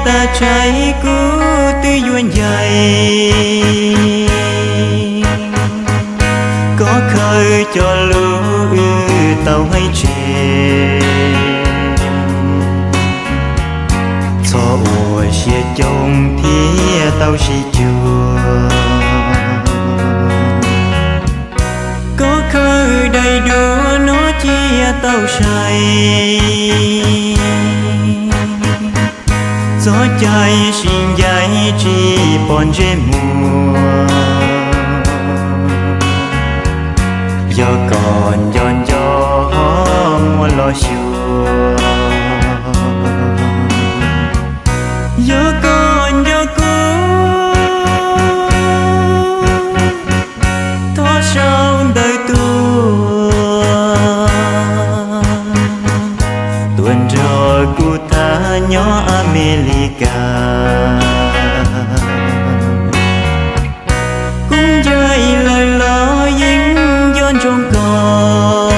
Tab txhais kuv twb yuav ncaim koj khaws cov lus wb tau hais tseg. Txhob ua siab coob thiab tau sib cuag. Koj khaws daim duab no cia tau sai. Txoj cai sib ncaim tsis pom ntsej muag. Yog koj nco nco ho muab los xyuas. Yog koj nco kuv thov sau ntawv tuaj, tuaj nrog kuv tham nyob Amelikas. Kuv ncaim lawm los yeej nco ntsoov koj,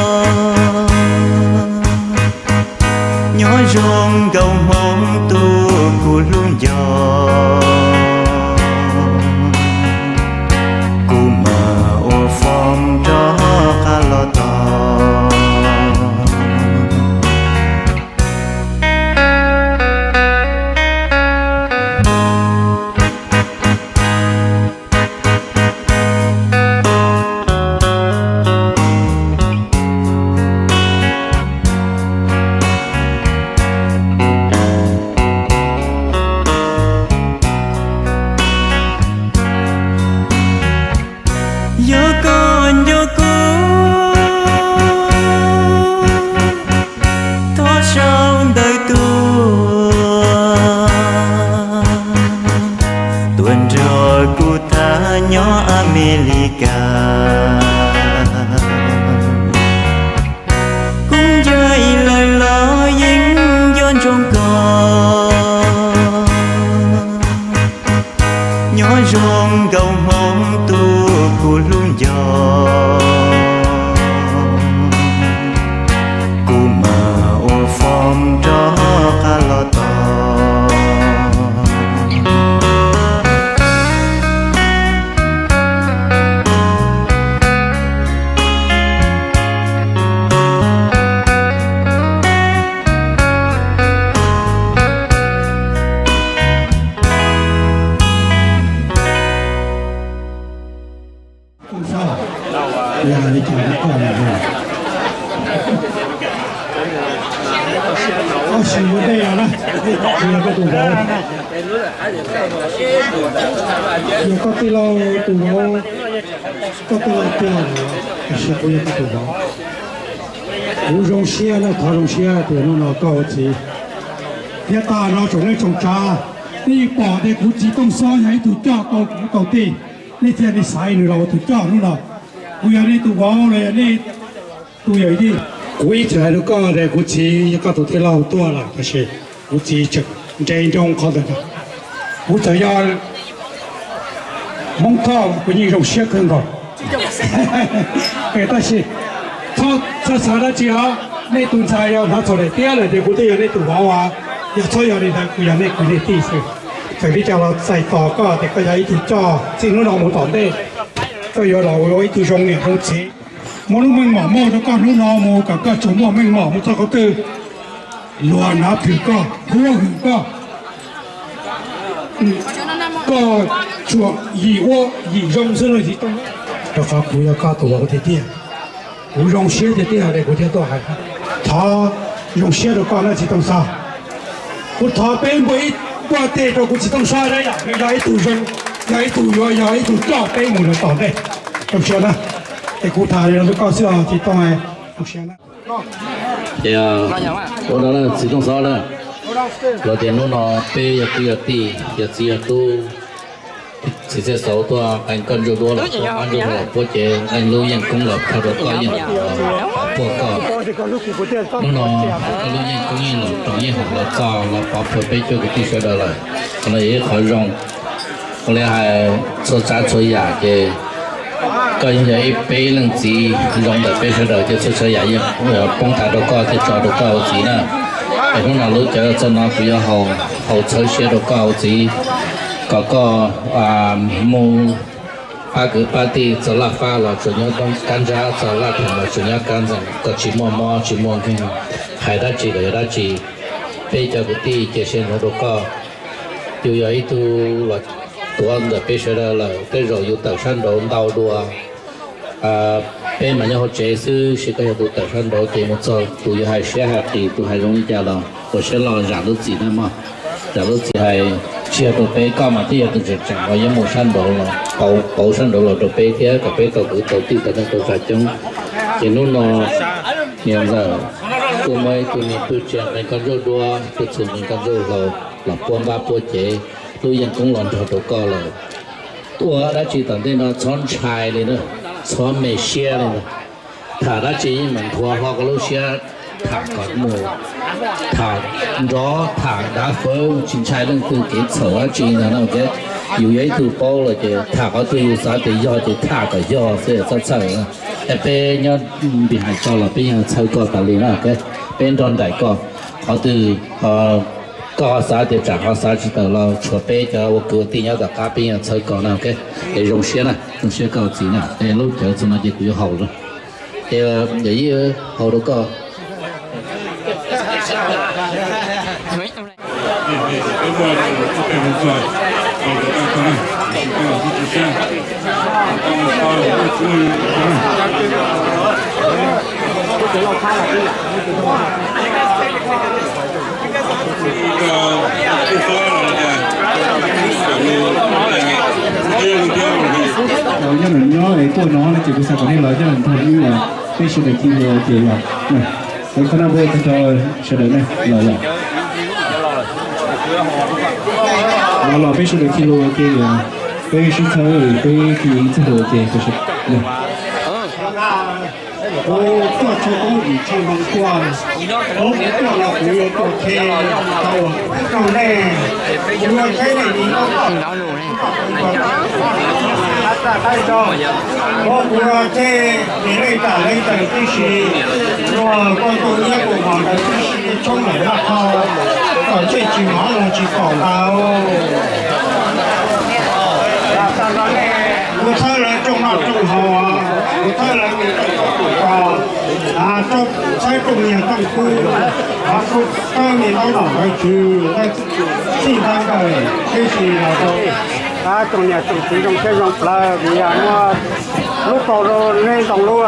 nyob zoo nkauj hmoob tus kuv hlub nco. Kuv mam ua foob rov qab los tos. Yog koj nco kuv thov sau ntawv tuaj, tuaj nrog kuv tham nyob Amelikas. Kuv ncaim lawm los yeej nco ntsoov koj, nyob zoo nkauj hmoob tus kuv hlub nco. Kuv mam ua foob rov qab los tos. Koj xav, yog li cas koj, koj sim ua ntej los na, tsis yog koj tus vauv, yog koj tij laug tus vauv, koj tij laug tiag, tiam sis kuv yog koj tus vauv. Kuv zoo siab na, thov zoo siab tias hnub no koj ua txiv. Thiab tas no tsoom neej tsoom tsav, nej yeej pom tias kuv txiv Tooj Xob yog ib tug coj tau kuv tau tij, nej thiaj li xaiv nws los ua tus coj hnub no. Kuv yog nej tus vauv los yog nej tus yawm yij. Kuv ib txwm hais rau koj tias kuv txiv yog koj tus tij laug tuaj lawm, tab sis kuv txiv tseem nres nroo qhov ntawd. Kuv txawm yog Hmoob Thoj kuv yeej zoo siab kawg nkaus. Tab sis txhob xav dab tsi os, nej tus ntxhais yog hnov txog daim tiab lawm tias kuv twb yog nej tus vauv as, yog txhob yog li ntawd, kuv yog nej kwv nej tij xwb. Txawm li cas los txais tos koj tias koj yog ib tug coj txij hnub no mus tom ntej, koj yuav los ua ib tug zoo niam zoo txiv. Muaj lub meej mom muaj rau koj hnub no mus kom koj tsuas muaj meej mom mus txog qhov twg, luag nav thwm koj, huab hwm koj, koj tsuas yim ua yim zoo xwb lauj. Rau qhov kuv yog koj tus vauv tiag tiag, kuv zoo siab tiag tiag li kuv thiaj tuaj hais. Thov zoo siab rau koj na txiv Tooj Xob. Kuv thov peb npuaj ib npuaj teg rau kuv txiv Tooj Xob na, yog ib tug zoo, yog ib tug yuav yog ib tug coj peb mus rau tom ntej. Zoo siab na. Es kuv tham li no rau koj xwb os txiv Tooj, zoo siab na. Ces ua no txiv Tooj Xob na, los tias hnub no peb yog kwv yog tij, yog txiv yog tub, txiv Txhiaj Xauv tuaj qee koj ntsuj duab los puab, qab ntsuj duab los puab ces qee lub yeej koob los phaj rau koj yeej puag koj. Hnub no koj lub yeej koob yeej los roos yeej haum los txog los pov phuam peb cuab kwv tij sawv daws lawm. Qhov no yog ib qhov zoo, ua li hais txhua tsav txhua yam ces koj yeej yog ib peb leej txiv zoo ntawm peb sawv daws ces txhua tsav yam yeej poob tas rau koj thiaj tso rau koj ua txiv na. Es hnub no lub cawv txog no kuv yuav haus Haus txhawb siab rau koj hauv txiv, kom koj mus pab kwv pab tij txog laj fab los tsuas nyob kab ntsab, txog laj theem los tsuas nyob kab ntxees, koj tsis muaj mob tsis muaj nkeeg, hais dab tsi los yog dab tsi. Peb cov kwv tij cia siab ntsoov rau koj. Yus yog ib tug los tuav ntawm peb sawv daws lawm, tej zaum yus tawm sab nraud ntau dua. Peb mas nyob hauv tsev xwb, sis koj yog tus tawm sab nraud ces mus txog tus yuav hais siab hais qis, tus hais zoo li cas los ua siab loj zam lub txim na mog. Zam lub txim hais tsis yog rau peb, koj mas twb yog tus tseem tseem los yeej mus sab nraud los pauv sab nraud los rau peb thiab kom peb tau kwv tau tij tau neej tau tsa coob. Ces hnub no niam ntxawm kuj muaj ib tug niag pwj tsia nqe koj ntsuj duab, pwj txhu nqe koj ntsuj hlau los puab npab puab cev, lub yeeb koob los nrog rau koj lawm. Ua dab tsi tom ntej no txhob ntshai li na, txhob me siab li na. Tham dab tsi yeej meem nthuav hlo koj lub siab, tham kom mus, tham nrov tham dav fawv tsis ntshai leej twg kev txhaum dab tsi ntag na. Yus yog ib tug paub lawm ces tham qhov twg yus xav tias yog ces tham kom yog xwb txhob txhawj. Es peb nyob npis hais txog los peb yeej txhawb koj tas li na. Peb nrog nraim koj, qhov twg koj xav tias tsam ho xav tsis tawm los tshuav peb cov ua kwv ua tij nyob tom qab peb yeej txhawb koj na. Es zoo siab na, zoo siab koj txiv na. Es lub cawv txog no ces kuv yuav haus lawm. Es yawm yij haus rau koj. Nyob nws nyob es tuaj no no ces kuv xav kom nej los nyob nrog wb, peb sawv daws khi lus ua ke los. Peb qhov no peb tag nrho sawv daws ne los los. Los los peb sawv daws khi lus ua ke, peb sib txhawb peb khi ib txhis lus ua ke. Kuv tuaj tsis tau ib tsis zoo tuaj, kuv kuv tuaj los kuv yuav tuaj qhia rau nej, kuv yuav qhia nej li kuv kuv qhia ces nej kam leej tawm tib si, luag koj tus nyiaj tus mos ntawd tib si tshoob lawm laj qhau, kom tsej tsis mov luag tsis pom tau. Kuv thawj lawv rooj noj rooj haus, kuv thawj lawv tus rooj txhua tus ko, thawj rooj niag rooj kub, thawj niag ntaub nom ntawv tswv, txij ntawd tib si los rau tsoom niam tsoom txiv zoo siab zoo plawv vim yog muaj lub kaus rau nej ntoo, lub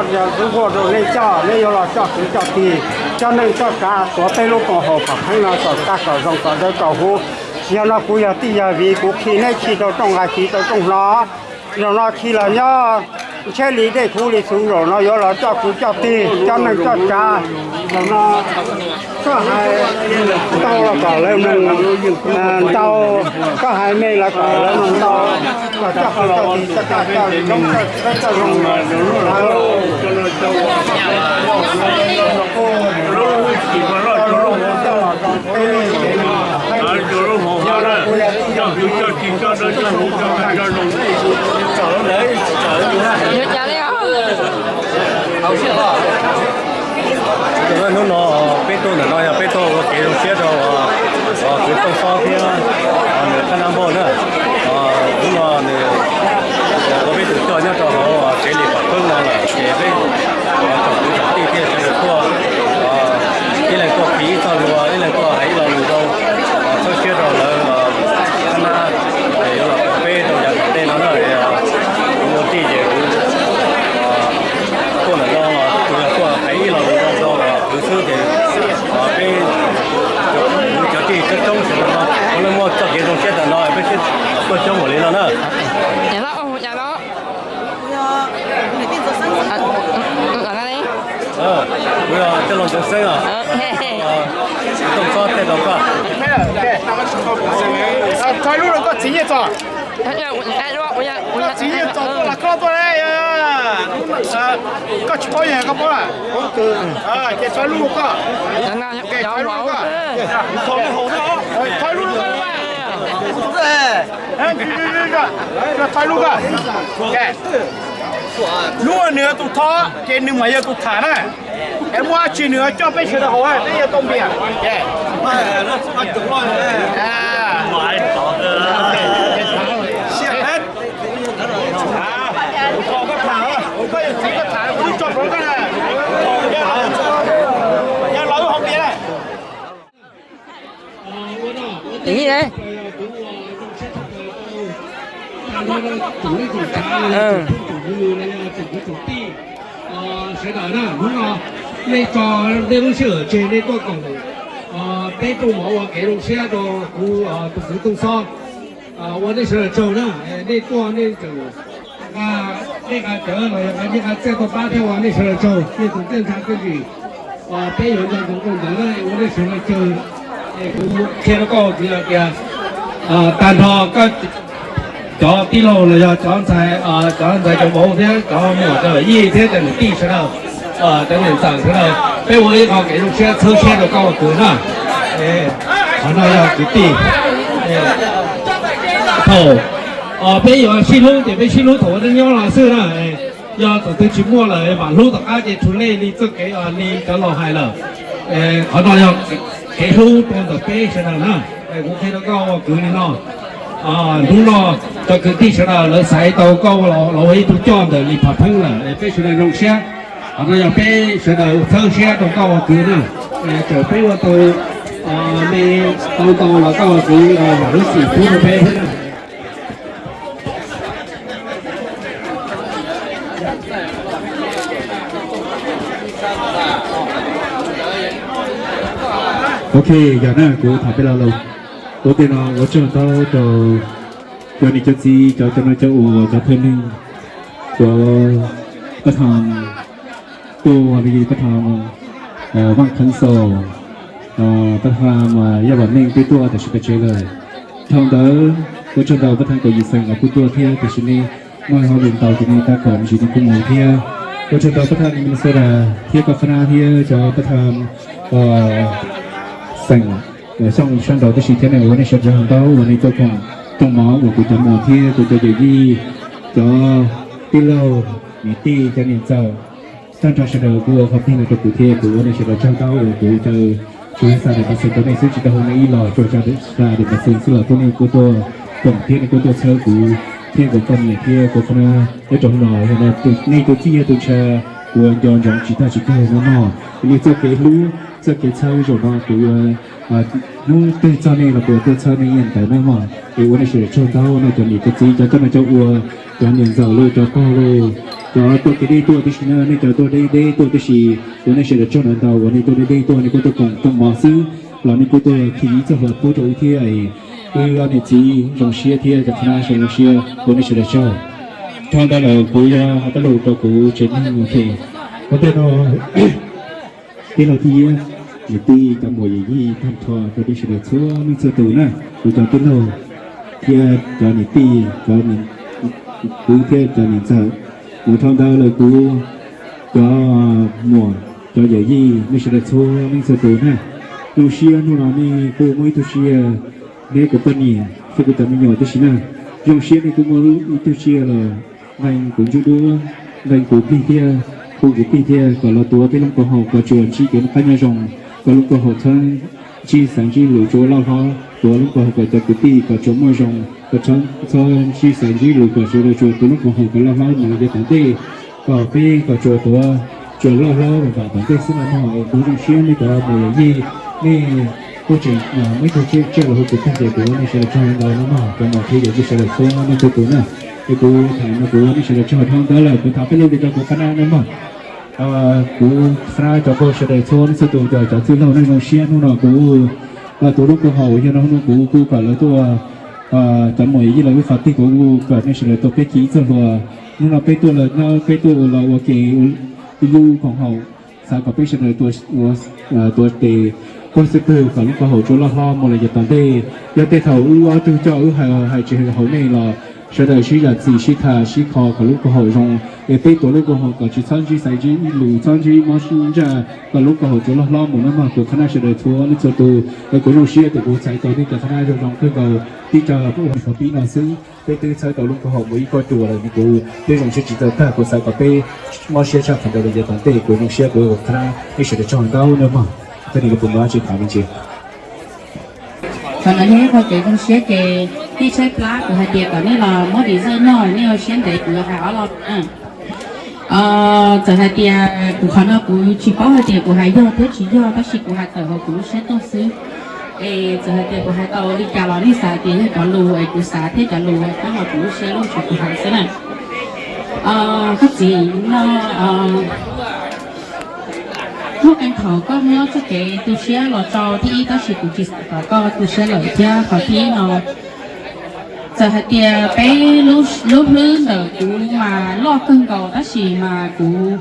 lub vuag rau nej coj, nej yuav los coj kwv coj tij, coj neej coj tsav tuav peb lub koom haum kom pheej no kom tag kom zoo kom dawb kom huv. Yog no kuv yog tij yog viv kuv khi neb khi rau rooj nqaij khi rau rooj hno. Zaum no khi los nyob ntshiab li dej kub li xwb, zaum no yuav los coj kwv coj tij coj neej coj tsav. Zaum no koj hais ntau los kom lawv mloog ntau, koj hais me los kom lawv mloog ntau, kom coj kwv coj tij coj tij coj zoo coj zoo. Yuav cas li os? Hnub no peb tuaj ntawm no yog peb tuaj ua kev zoo siab rau kwv Tooj Xob thiab nws thab nab npauj na. Hnub no nws ua peb tus coj nyob rau hauv tsev li pam pheeb no lawm ces peb tsoom kwv tsoom tij thiaj sawv daws tuaj, ib leeg tuaj khi ib txoj lus, ib leeg tuaj hais ib lo lus rau, txhawb siab rau lawv thab nab, yuav los pab peb rau yav tom ntej no na. Kuv ua tij ces kuv tuaj ntawm no los kuv yog tuaj hais ib lo lus rau kwv xwb ces peb cov tij coob coob sawv daws no kuv yeej muaj txoj kev zoo siab tas no peb sib tuaj coob npaum li no na. Kuv yog Coj Loo Ntxoov Xeeb os. Tooj Xob tej laus koj. Txhais lub rau koj txiv Nyiaj Txos. Koj txiv Nyiaj Txos tuaj los koj tuaj, koj tsis paub yog koj paub. Ces txhais lub rau koj. Txhais lub rau koj. Txhais lub rau koj. Hnub nws yog tus thov ces nws mas yog tus tham na. Es muaj dab tsi nws coj peb sawv daws haus peb yuav tau npias. Sawv daws na, hnub no nej tso nej lub sij hawm tseg nej tuaj koom peb rooj mov ua kev zoo siab rau kuv tus kwv Tooj Xob. Ua nej sawv daws tsaug na, nej tuaj nej tseem nqa, nej nqa cawv los yog nqa nyiaj nqa txiaj tuaj pab thiab ua nej sawv daws tsaug, nej tus txiaj ntsha txiaj ntsig. Peb yuav nco ntsoov rau ntawd na, ua nej sawv daws tsaug. Kuv qhia rau koj ua kwv hais tias tag nrho koj cov tij laug los yog cov ntxhais, cov ntxhais cov vauv thiab cov muam cov yij thiab cov niam tij sawv daws, cov niam ntxawm sawv daws, peb ua ib qho kev zoo siab txhawb siab rau koj ua kwv na. Qhov no yog kwv tij. Thaum peb yuav sib hlub ces peb sib hlub thaum ua neej nyob los xwb na. Yog thaum twg tsis muaj lawm mam hlub tom qab ces rhuav lej li txoj kev li cov laus hais lawm. Qhov no yog kev hlub rau ntawm peb sawv daws na. Kuv qhia rau koj ua kwv li no, hnub no cov kwv tij sawv daws lawv xaiv tau koj los ua ib tug coj ntawm Lis Pham Pheeb lawm, peb sawv daws zoo siab. Qhov no yog peb sawv daws txhawb siab rau koj ua kwv na. Txawm peb ua tau me tau ntau los koj ua kwv yam lub txim pub rau peb thiab na. Ok, yog na kuv tham peb lo lus. Ua tej no ua tsaug ntau rau cov niam cov txiv, cov cov no cov uas cov thawj neeg, cov pab tham tuaj li pab tham Vaj Kheev Xaus, pab tham Yaj Vam Meej twb tuaj tam sim peb tsev lawm. Dhau ntawd ua tsaug ntau pab tham Kaum Yim Xeem los kuj tuaj thiab, tiam sis nej muaj hauj lwm ntau ces nej tab kaum me ntsis nej kuj mus thiab. Ua tsaug ntau pab tham Minnesota thiab koj qhab nab thiab cov pab tham xeem xyooj sab nraud tib si thiab, nej ua nej sawv daws tsaug ntau uas nej tuaj koom rooj mov uas kuv cov muam thiab kuv cov yawm yij, cov tij laug, niam tij, cov niam ntxawm, tag nrho sawv daws kuj ua qhov plig no rau kuv thiab kuv ua nej sawv daws tsaug ntau uas kuv caw tsuas xa daim pov xeem rau nej xwb tsis tau hu nej ib los tsuas xa daim pov xeem xwb los kuj nej kuj tuaj koom thiab nej kuj tuaj txhawb kuv thiab kuv poj niam thiab kuv qhab nab nyob rau hnub no. Yog no nej tus txij yog tus ntsha kuv nco ntsoov tsis tag tsis kawg no mog. Nej txoj kev hlub txoj kev txhawb zaum no kuv yuav hnub twg txog nej los kuv tuaj txhawb nej ib yam ntawd na mog. Es ua nej sawv daws tsaug ntau no cov niam cov txiv, cov coj no cov ua, cov niam ntxawm los cov pog los, cov tuaj kev deb tuaj tib si na, nej cov tuaj deb deb tuaj tib si, ua nej sawv daws tsaug ntau ntau uas nej tuaj deb deb tuaj nej kuj tuaj koom rooj mov xwb los nej kuj tuaj khi ib txoj hlua pub rau wb thiab. Wb ob niam txiv zoo siab thiab cov qhab nab zoo siab, ua nej sawv daws tsaug. Dhau ntawd lawm kuv yuav hais pab lus rau kuv tsev neeg ua ke. Ua ntej no tij laug tij iab, niam tij, cov muam yawm yij, tag nrho rau nej sawv daws txhua leej txhua tus na, kuv cov tij laug thiab cov niam tij, cov niam tub thiab cov niam ntxawm, mus dhau ntawd lawm kuv cov muam, cov yawm yij, nej sawv daws txhua leej txhua tus na. Zoo siab hnub no nej kuj muaj ib tug tsiaj, neb kuv poj niam thiab kuv cov me nyuam tib si na. Zoo siab nej kuj muaj ib tug tsiaj los nqee kuv ntsuj duab, nqee kuv plig thiab, hu kuv plig thiab kom los tuav peb lub koom haum kom tsuas ntsib kev noj qab nyob zoo, kom lub koom haum txhob ntsib xaiv ntsib lus, tsuas loj hlob, tuav lub koom haum kom cov kwv tij kom tsuas muaj zoo, kom txhob ntsib xaiv ntsib lus, kom sawv daws tsuas tuav lub koom haum kom loj hlob mus yav tom ntej, kom peb kom tsuas tuav tsuas loj hlob npaum tom ntej xwb no mog. Es kuv zoo siab nej cov muam yawm yij, nej kuj tseem muaj ib tug tsiaj los hu kuv plig ces kuv ua nej sawv daws tsaug ntau no mog. Cov muam thiab yawm yij sawv daws txhua leej txhua tus na, es kuv tham no kuv ua nej sawv daws tsaug dhau ntawd lawm. Kuv tham peb lub li rau kuv qhab nab na mog. Kuv qhab nab cov pog sawv daws txhua leej txhua tus, cov txwj laug nej zoo siab hnub no kuv los tuav lub koom haum, yog no hnub no kuv kuj kom lawv tuaj, cov muam yij lawv wb qhov twg kuv kuj kom nej sawv daws tuaj peb khi ib txoj hlua. Hnub no peb tuaj los nyob peb tuaj los ua ke ib lub koom haum, xav kom peb sawv daws tuav tes koj xwb pwg kom lub koom haum tsuas loj hlob mus lawm yav tom ntej. Yog tej thaum wb ob tug coj wb hais tsis haum nej los sawv daws sib zam txim sib tham sib kho kom lub koom haum zoo. Es peb tuav lub koom haum kom tsis txhob ntsib xaiv ntsib lus, txhob ntsib mob ntsaj, kom lub koom haum tsuas loj hlob mus na mog. Kuv qhab nab sawv daws txhua leej txhua tus, es kuv zoo siab tias kuv txais tau nej cov qhab nab zoo zoo kawg nkaus, tib co pub ua qhov pib no xwb peb twb txhawb tau lub koom haum mus ib kauj ruam lawm. Kuv twb zoo siab tsis txawj tag, kuv xav kom peb mob siab tshaj qhov ntawd los yav tom ntej. Kuv zoo siab kuv qhab nab, nej sawv daws tsaug ntau na mog. Peb ni kuv puas muaj dab tsi tham me ntsis? Qhov no yog ib qho kev zoo siab ces nej tshaib plab, kuv hais tias kom nej los muab design noj, nej ua siab ntev kuv yuav hais ob lo na. Txawm hais tias kuv qhov no kuv tsis paub hais tias kuv hais yog thiab tsis yog, tab sis kuv hais tawm hauv kuv lub siab tuaj xwb. Es txawm hais tias kuv hais tau li cas los nej xav tias yog cov lus es kuv xav thiab cov lus uas kuv lub siab lub ntsws kuv hais xwb na. Koj txiv no, muaj qee thaum koj muab txoj kev tu siab los rau thib ib, tab sis kuv tsis xav kom koj tu siab lawm thiab. Qhov thib ib no, txawm hais tias peb lub hlwb ntawm kuv mas loj kawg nkaus, tab sis mas kuv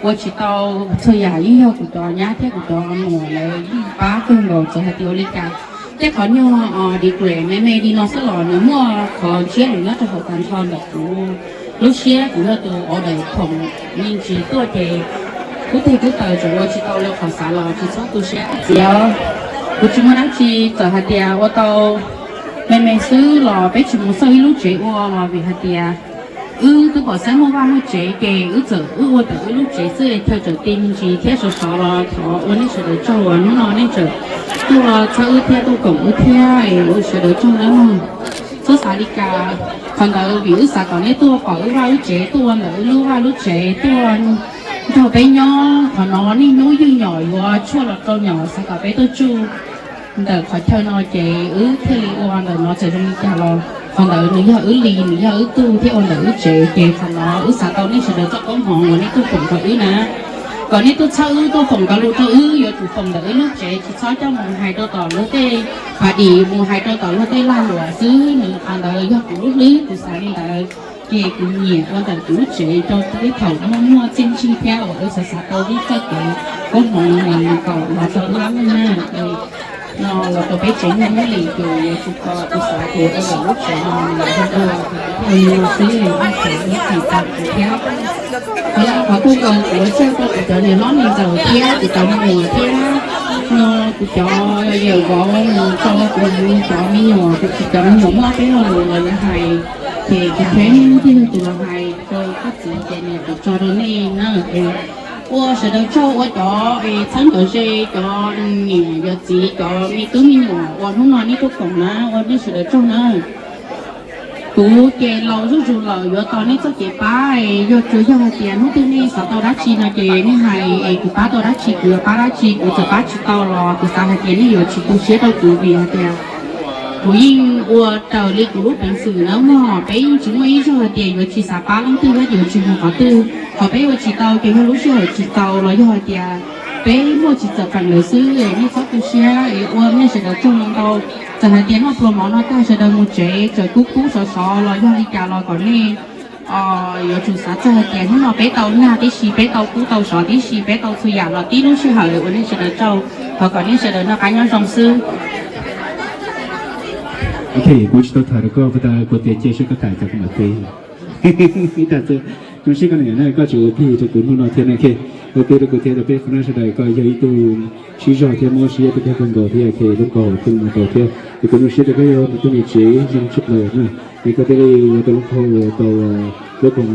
ua tsis tau txhua yam, yeej yog kuv cov nyab thiab kuv cov muam lawv yeej pab kawg nkaus. Txawm hais tias ua li cas, tej qhov nyuag degree me me li no xwb los nws muaj qhov ntsiab lus nyob rau hauv tag nrho ntawm kuv lub siab. Kuv yog tus order khoom me ntsis tuaj ces kub teg kub taw tseem ua tsis tau li qhov xav los tsis txhob tu siab koj txiv. Kuv tsis muaj dab tsi, txawm hais tias ua tau me me xwb los peb tsis mus xauj ib lub tsev ua los vim hais tias wb twb pom xeeb muaj vaj muaj tsev ces wb txawm wb ua tawm wb lub tsev xwb, chaw tseem ti me ntsis thiab sov sov los thov ua nej sawv daws tsaug uas hnub no nej tseem tuaj txhawb wb thiab tuaj koom wb thiab, es ua sawv daws tsaug nawb mog. Txhob xav li cas, qhov ntawd vim wb xav kom nej tuaj pom wb vaj wb tsev, tuaj ua ntawm wb lub vaj lub tsev, tuaj nrog peb nyob. Qhov no niaj hnub yeej nyom yuav tshuaj los rau nyom, xav kom peb tuaj tsuj ntawm qhov chaw no ces wb thiaj li ua ntawm no. Txawm zoo li cas los qhov ntawd nws yog wb li, nws yog wb tug thiab ua ntawm wb tsev, ces qhov no wb xav tau nej sawv daws txoj koob hmoov uas nej tuaj foom rau wb na, kom nej tuaj txhawb wb, tuaj foom cov lus rau wb, yuav tsum foom ntawm wb lub tsev, tsis txhob coj mus hais rau tom luag tej phav dim, mus hais rau tom luag tej lag luam xwb. Nws qhov ntawd yog kuv lub hlwb, kuv xav li ntawd. Ces kuv nyiam ua ntawm kuv lub tsev rau tej thaum muaj muaj txiaj ntsig thiab uas wb xav xav tau wb txoj kev koob hmoov no los kom los rau wb lub na. No los rau peb tsev neeg lub li ces yuav tsum kom kuv xav tias ua ntawm lub tsev no los yog ua li no xwb, wb xav wb tsis tau kuv thiab. Qhov no qhov kuj nkaus kuv ua tsaug rau kuv cov niam hlob niam ntxawm thiab kuv cov me nyuam thiab, no kuv cov yawm vauv mus tso kuv cov me nyuam, kuv cov me nyuam muaj peb lo lus los yuav hais, ces kuv thiab nej muaj tej yog tus los hais rau koj txiv ces nws kuv tso rau nej na. Ua sawv daws tsaug, ua cov txheeb cov ze, cov niam yog txiv, cov me tub me nyuam uas hnub no nej tuaj koom na, ua nej sawv daws tsaug na. Kuv ces laus zuj zus lawm, yuav tos nej txoj kev pab. Yog tsuas yog hais tias hnub twg nej xav tau dab tsi no ces nej hais es kuv pab tau dab tsi kuv yuav pab dab tsi, kuv txawm pab tsis tau los kuv xav hais tias nej yuav tsis tu siab rau kuv vim hais tias kuv yeej ua raws li kuv lub peev xwm na mog. Peb yeej tsis muaj ib zaug hais tias yuav tsis xav pab leej twg thiab yuav tsis mus qhov twg. Qhov peb ua tsis tau ces yog lub sij hawm tsis txaus los yog hais tias peb muaj tsis txawm feem lawm xwb. Nej txhob tu siab es ua nej sawv daws tsaug ntau ntau. Txawm hais tias noj pluas mov no tag sawv daws mus tsev txawm kub kub sov sov los yog li cas los kom nej yuav tsum xav txog hais tias hnub no peb tau nag tib si, peb tau kub tau sov tib si, peb tau txhua yam los tib lub sij hawm. Ua nej sawv daws tsaug, thov kom nej sawv daws noj qab nyob zoo xwb. Ok, kuv tsis tau tham rau koj, kuv tias cia seb koj tham tau kuv mam teb. Ib tag xwb, zoo siab koj niam na, koj tseem ua plig rau kuv hnub no thiab na. Ok, ua plig rau kuv thiab rau peb qhov no sawv daws, koj yog ib tug sib zog thiab mob siab rau koj kawg nkaus thiab, lub kaus hauv pheej mus nkaus thiab. Es kuv zoo siab rau koj yog tus tub niam tsev zoo tshaj plaws na. Es koj thiaj li ua tau lub qhov, tau lub koom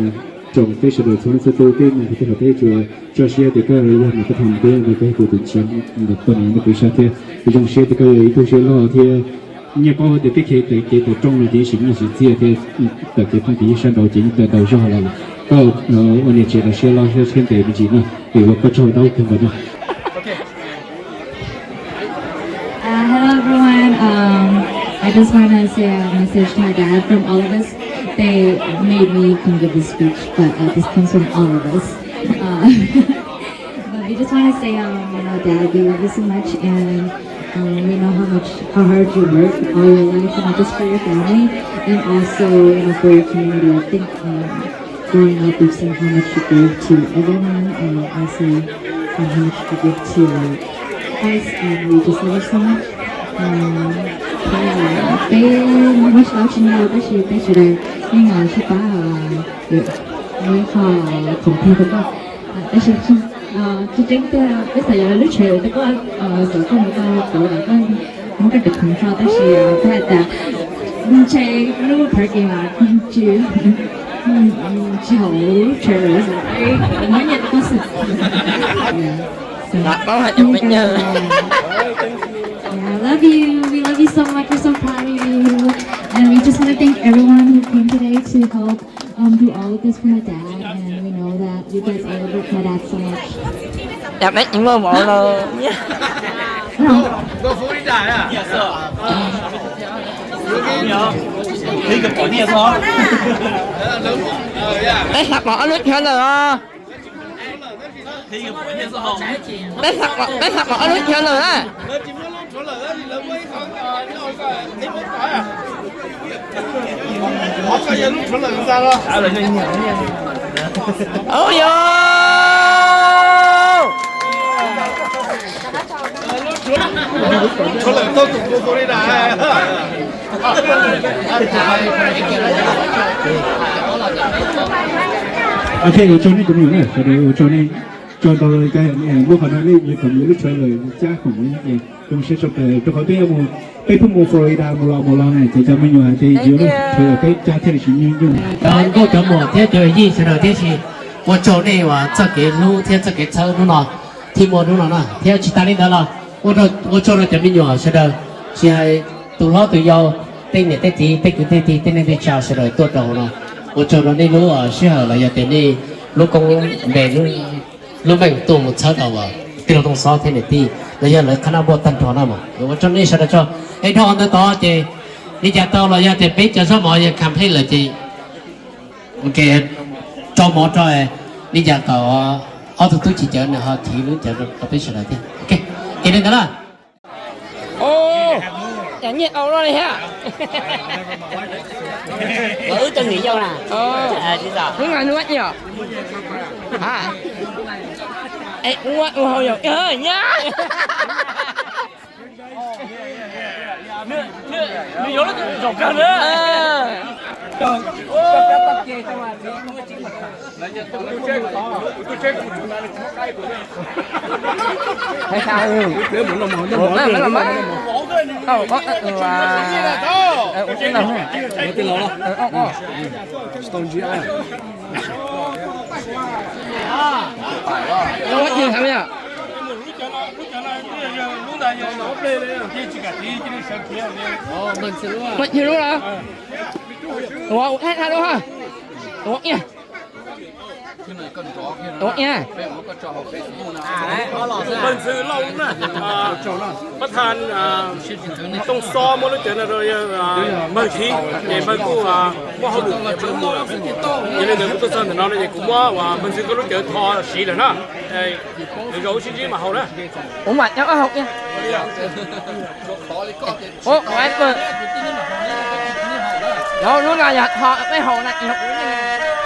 tsoom peb sawv daws txhua leej txhua tus, peb mus qhov twg los peb tsuas tso siab tias koj yog nws koj tham peb, koj yog kuv tus txiv, kuv poj niam nyob kuv sab thiab. Kuv zoo siab tias koj yog ib tug siab loj thiab nyias paub tias peb kev, kev tawm rooj no ces yeej tsis nyiaj tsis txiaj thiab, tawm kev phooj kev ywg sab nraud ces yeej tawm ntau zog lawm. Koj ua niam tsev los siab loj siab ntev me ntsis no, es ua koj tsaug ntau kawg nkaus no. Uh, hello, everyone. Um, I just want to say a message to my dad from all of us. They made me come give this speech, but uh, this comes from all of us. Uh, but we just want to say, um, you know, Dad, we love you so much, and um, we know how much, how hard you work all your life, you know, just for your family, and also, you know, for your community. I think um, growing up, we've seen how much you give to everyone, and also how much you give to us, and we just love you so much. Um, yeah, peb muaj tsis tau tsis nyiam tab sis peb sawv daws yeej sib pab, muaj ib qho khoom plig rau koj. Tab sis tseeb tiag peb xav yuav lub tsheb rau koj, xav koj mus tau tod lawm koj muab koj cov khoom tso, tab sis peb hais tias ntshe lub parking lot tsis, tsis haum lub tsheb, muab nyiaj rau koj xwb. Yeah, love you. We love you so much. We're so proud of you. And we just want to thank everyone who came today to help um, do all of this for my dad. And we know that you guys all work for my dad so much. Yog peb tsis muaj vauv los nyiaj. Peb xav pom ob lub chaw ntawm os. Peb xav pom ob lub chaw ntawm na. Ub yog. Ok, ua tsaug nej cov me nyuam na, sawv daws ua tsaug nej tso ntau li cas, lub qhov no nej yuav kom yuav lub trailer cab khoom ces zoo siab tshaj plaws rau qhov peb yuav mus, peb pheej mus Florida mus los mus los na ces cov me nyuam hais tias yuav lub trailer peb cab thiaj li tsis nyuaj nyuaj. Cov nkauj cov muam thiab cov yij sawv daws thiab, ua tsaug nej uas txoj kev hlub thiab txoj kev txhawb hnub no thiab muaj hnub no na, thiab tsis tas li ntawd los ua tsaug rau cov me nyuam sawv daws, tsis hais tus hlob tus yau, tej niam tej txiv, tej kwv tej tij, tej neej tej tsa sawv daws tuaj rau hauv no. Ua tsaug rau nej lub sij hawm los yog tias nej lub koob npe lub meej tuaj mus txhawb tau tij laug Tooj Xob thiab niam tij los yog lawv qhab nab npauj tag nrho na mas. Ua tsaug nej sawv daws tso. Es dhau ntawd tod ces li cas tau los yog tias peb cov zaub mov yog complete lawm ces, ok, tso mov rau li cas tau, ob tug tub Cawv nws ho thim lub cawv rau peb sawv daws thiab. Ok, ces li ntawd na. Ov, nyiaj au loj li thiab. Wb tug nws yau na. Wb nqa nuab yom. Es ua ua hauj yog nyab. Nws yuav zaum kawg na. Muaj ib lub los? Ua ua thaij thaij lub ha. Ua iaj. Ua iaj. Npawg Ntxhw Lauj na, pab thas Tooj Xob muab lub cawv no rau npawg thim, ces npawg kuj muab hauj lwm, yog li ntawd kuv tuaj txog ntawm no no ces kuv muab uas npawg Ntxhw koj lub cawv tho siv lawm na. Lwm zaus wb sib ntsib mam haus na. Ua mas cov haus. Lub no yog tho peb haus na, tsis haus ua neej.